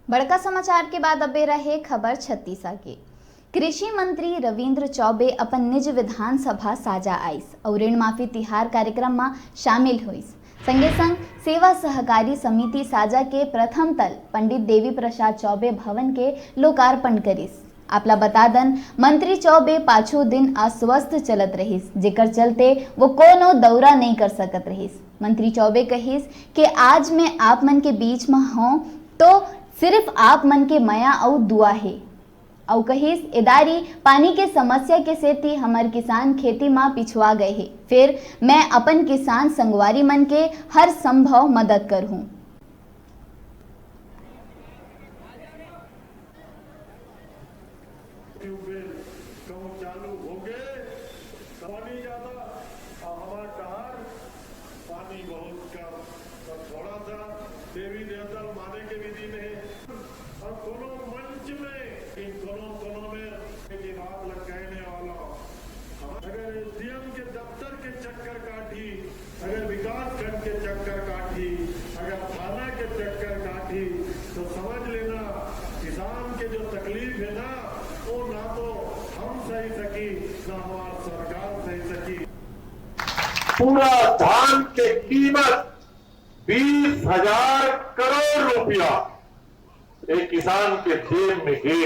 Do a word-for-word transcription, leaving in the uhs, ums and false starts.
बड़का समाचार के बाद अब बेरा हे खबर छत्तीसा के। कृषि मंत्री रविंद्र चौबे अपन निज विधानसभा साजा आइस अउ ऋण माफी तिहार कार्यक्रम म शामिल होइस। संगे संग सेवा सहकारी समिति साजा के प्रथम तल पंडित देवी प्रसाद चौबे भवन के लोकार्पण करिस। आपला बता दन, मंत्री चौबे पाछू दिन अस्वस्थ चलत रहिस, जेकर चलते वो कोनो दौरा नइ कर सकत रहिस। मंत्री चौबे कहिस कि आज मैं आप मन के बीच म हौं तो सिर्फ आप मन के मया अउ दुआ हे। अउ कहिस, एदारी पानी के समस्या के सेती हमर किसान खेती म पिछुआ गए हे, फेर मैं अपन किसान संगवारी मन के हर संभव मदद करहूं। ट्यूबवेल कहूँ चालू होगे, पानी ज्यादा, अब हमार डहार पानी बहुत कम, तो थोड़ा सा देवी देवता माने के भी दिन है। और कोनो मंच में, इन कोनो कोनो में की बात लग कहने वाला हूँ। अगर एसडीएम के दफ्तर के चक्कर काटी, अगर विकास खंड के चक्कर काटी, अगर थाना के चक्कर काटी, तो समझ लेना, किसान के जो तकलीफ है ना, वो ना तो हम सही सकी, ना हमार सरकार सही सकी। पूरा धान के कीमत बीस हजार करोड़ रुपया एक किसान के जेब में गे।